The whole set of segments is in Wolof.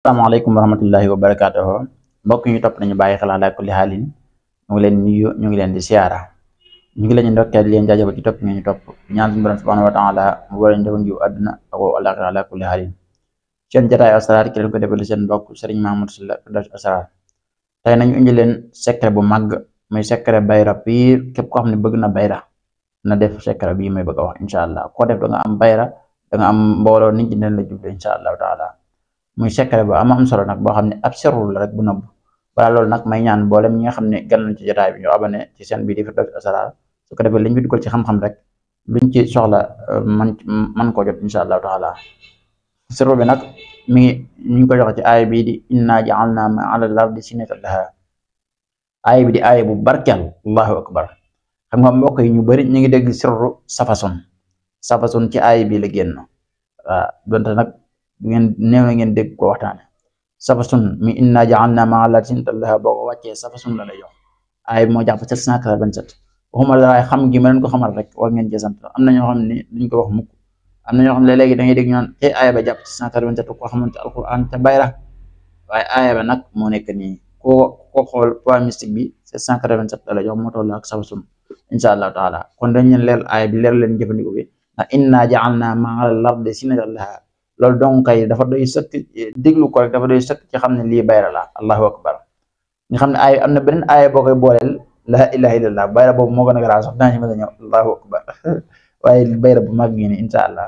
Assalamualaikum warahmatullahi wabarakatuh. Mbokk ñu top nañu bàyyi xel ala kulli halin ñu ngi leen nuyu ñu ngi leen di siyaara ñu ngi leen di ndokkeel leen jaajëfal ci top ñu top ñaan suñu borom subhanahu wa ta'ala mu boole ñu defal ñu àdduna ak alaxira ala kulli halin seen jotaay asrar ki leen ko defal seen mbokk Serigne Mamoud Sylla def asrar tay nañu indi leen secret bu mag muy secret bayra piir képp ko xam ne bëgg na bayra na def secret bii may bëgg a wax inshallah ko def da nga am bayra da nga am mbooloo nit ñi leen la jublu inshallah taala muy secret ba am solo nag boo xam ne ab sirru la rek bu nëbb balaa loolu nag may ñaan mboolem ñi nga xam ne gan nañ ci jotaay bi ñu abonné ci seen bii di Firdawsi Asrar su ko defee liñ bi dugal ci xam-xam rek luñ ci soxla man koo jot insha allahu taala sirru bi nag mi ngi ko joxe ci aaya bii di inna ja'alna ma ala al-ardi zinatan laha aaya bi di aaya bu barkeel allahu akbar xam nga mbokk yi ñu bari ñu ngi dégg sirru safason ci aaya bi la génn waaw donte nag ngeen néew na ngeen dégg ko waxtaane safasun mi inna ja'alna ma ala zinatan laha boo ko wàccee safasun la lay jox aaya bi moo jàpp 787 waxuma la waaye xam gi ma leen ko xamal rek war ngeen cee sant am na ñoo xam ne duñ ko wax mukk am na ñoo xam ne léegi da ngay dégg ñu naan te aaya ba jàpp 787 ko xamante alquran te bayra waaye aaya ba nag moo nekk nii ko xool poids mystique bi 787 la lay jox moo toll ak safasun insha allahu taala kon dañ leen leer aaya bi leer leen jëfandikoo bi ndax inna ja'alna ma ala al-ardi zinatan laha loolu donc kay dafa doy sëkk déglu ko rek dafa doy sëkk ci xam ne lii bayra la allahu akbar nga xam ne aaya am na beneen aaya boo koy booleel la ilaha illallah bayra boobu moo gën a garaaw sax dana ci mën a ñëw allahu akbar waaye bayra bu mag ngi ni insha allah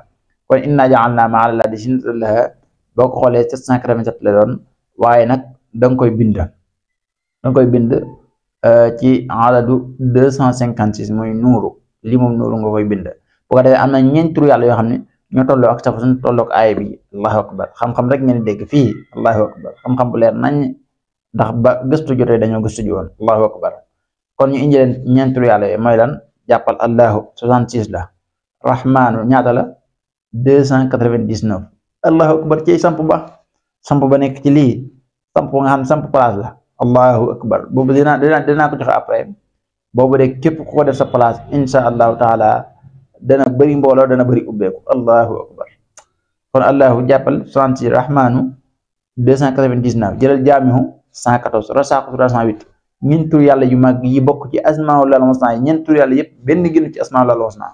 kon inna ja'alna ma ala al-ardi zinatan laha boo ko xoolee 787 la doon waaye nag danga koy bind ci adadu 256 muy nuuru li moom nuuru nga koy bind bu ko defee am na ñeent tur yàlla yoo xam ne ñoo tolloo ak safasun tolloo ak aaya bi allahu akbar xam-xam rek ngeen dégg fii allahu akbar xam-xam bu leer nañ ndax ba gëstu jotee dañoo gëstu ji woon allahu akbar kon ñu indi leen ñeent tur yàlla yooyu mooy lan jàppal allahu 66 la rahmaanu ñaata la 299 allahu akbar ci samp ba nekk ci lii samp nga xam samp place la allahu akbar boobu dinaa ko joxe après boobu de képp ku ko def sa place insha allahu taala dana bëri mbooloo dana bëri ubbeeku allahu akbar kon allahu jàppal 66 rahmaanu 299 jëlal jaamihu 114 rasaqu 308 ñeent tur yàlla yu mag yi bokk ci asmaul husna yi ñeent tur yàlla yëpp benn génn ci asmaul husna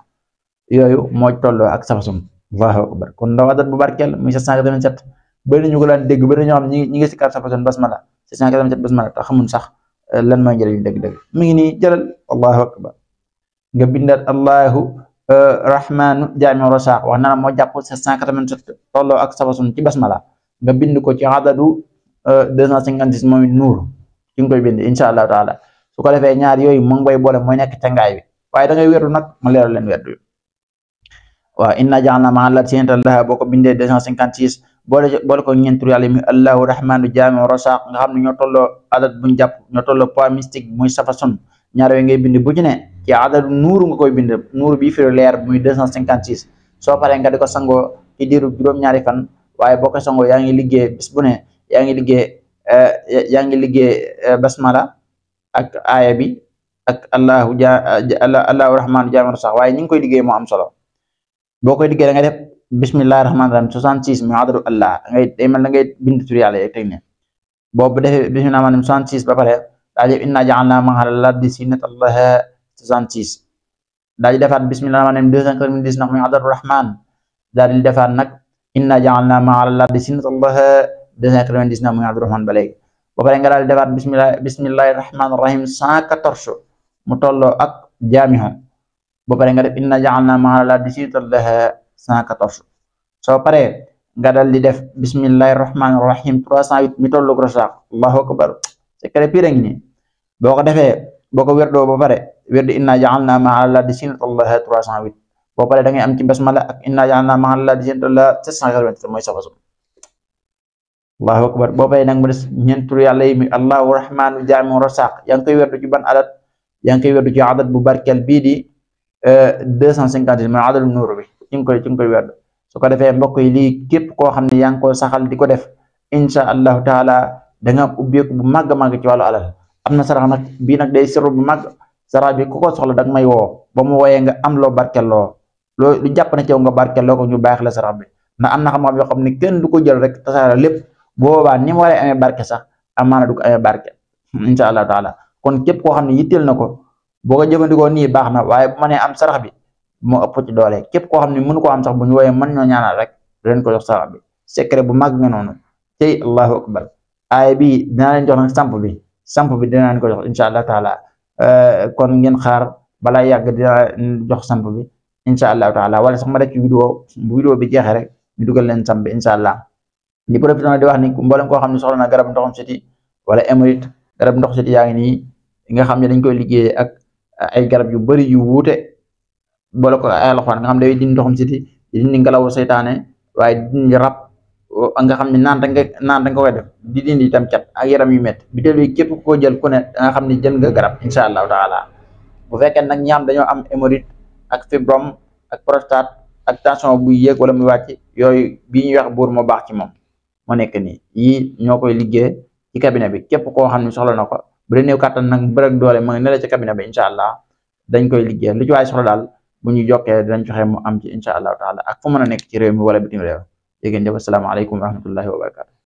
yooyu moo tolloo ak safasum allahu akbar kon ndaw adat bu barkeel muy 787 bëri ñu ko daan dégg bëri ñoo xam ñi ngi si kar safasum basmala 787 basmala tax xamun sax lan mooy njëriñ dëgg-dëgg mi ngi nii jëlal allahu akbar nga bindal allahu rahmaanu jaamiu rasaq wax na moo jàpp 787 tolloo ak safasun ci basmala nga bind ko ci adadu 256 mooy nuur ci nga koy bind insha allahu taala su ko defee ñaar yooyu mu ngi koy boole mooy nekk cangaay bi waaye da ngay werdu nag ma leeral leen werdu waaw inna ja'alna ma ala zinatan laha boo ko bindee 256 boole ko ñeent tur yàlla mi allahu rahmaanu jaamiu rasaq nga xam ne ñoo tolloo adat buñ jàpp ñoo tolloo poids mystique muy safasun ñaar yooyu ngay bind bu ci ne ci adadu nuuru nga koy bind nuuru bi firi leer muy 256 soo paree nga di ko sangoo ci diiru juróom-ñaari fan waaye boo ko sangoo yaa ngi liggéey bis bu ne yaa ngi liggéey basmala ak aaya bi ak allahu rahmaanu jaamiu rasaq waaye ni nga koy liggéey moo am solo boo koy liggéey da ngay def bismillahi rahmaani rahim 66 muy adadu allah day mel da ngay bind tur yàlla yeeg teg ne boobu defee bismillahi rahmaani rahim 66 ba pare daa def inna ja'alna ma ala al-ardi zinatan laha 66 daal di defaat bismillahi rahmaani rahim 299 muy adadu rahman daal di defaat nag inna ja'alna ma ala al-ardi zinatan laha 299 muy adadu rahman ba léegi ba pare nga daal di defaat bismillahi rahmaani rahim 114 mu tolloo ak jaamihu ba pare nga def inna ja'alna ma ala al-ardi zinatan laha 114 soo paree nga daal di def bismillahi rahmaani rahim 308 mi tolloo ak rasaq allahu akbar secret pire ngi nii boo ko defee boo ko werdoo ba pare werdi inna ja'alna ma ala al-ardi zinatan laha 308 boo pare da ngay am ci basmala ak inna ja'alna ma ala al-ardi zinatan laha 787 mooy safasu allahu akbar boo pare nag mu des ñeent tur yàlla yi mi allahu rahmaanu jaamiu rasaq yaa ngi koy werdu ci ban adat yaa ngi koy werdu ci adat bu barkeel bii di 250 mooy adadu nuuru bi ci nga koy werdu su ko defee mbokk yi lii képp koo xam ne yaa ngi ko saxal di ko def insha allahu taala da nga am ubbeeku bu màgg màgg ci wàllu alal am na sarax nag bii nag day sirru bu màgg sarax bi ku ko soxla dag may woo ba mu wooyee nga am loo barkeloo loo lu jàpp na ci yow nga barkeloo ko ñu baax la sarax bi ndax am na xam-xam yoo xam ne kenn du ko jël rek tasaare lépp boobaa ni mu waree amee barke sax amaana du ko amee barke incha allahu taala. kon képp koo xam ne yitteel na ko boo ko jëfandikoo nii baax na, waaye bu ma nee am sarax bi moo ëpp ci doole. képp koo xam ne mënu ko am sax bu ñu wooyee mën ñoo ñaanal rek leen ko jox sarax bi. secret bu mag nga noonu tey allahu akbar. aaya bi dinaa leen jox nag samp bi dinaa leen ko jox incha allah taala. kon ngeen xaar balaa yàgg dinaa jox samp bi incha allahu taala, wala sax ma def ci vidéo bu vidéo bi jeexee rek ñu dugal leen samp bi incha allah. di profité di wax ni mboolem koo xam ne soxla na garab ndoxum siti wala hémorroïde, garab ndox siti yaa ngi nii nga xam ne dañ koy liggéeyee ak ay garab yu bari yu wuute boole ko ay alxuraan nga xam ne day dindi ndoxum siti di dindi ngelawu seytaane waaye di dindi rab nga xam ne naan da nga koy def di dindi itam cat ak yaram yu métti bi teel képp koo jël ku ne da nga xam ne jël nga garab incha allahu taala. bu fekkee nag ñi xam dañoo am hémorroïde ak fibrome ak prostate ak tension buy yéeg wala muy wàcc yooyu bii ñuy wax buur moo baax ci moom moo nekk nii yii ñoo koy liggéey ci cabinet bi. képp koo xam ne soxla na ko bu dee néew kàttan nag bërëg doole ma ngi ne la ci cabinet bi incha allah dañ koy liggéey lu ci waay soxla daal bu ñu jokkee dinañ fexe mu am ci incha allahu taala ak fu mën a nekk ci réew mi wala bitim réew. jërëjëf asalaamaaleykum wa rahmatullahi wa barakatu.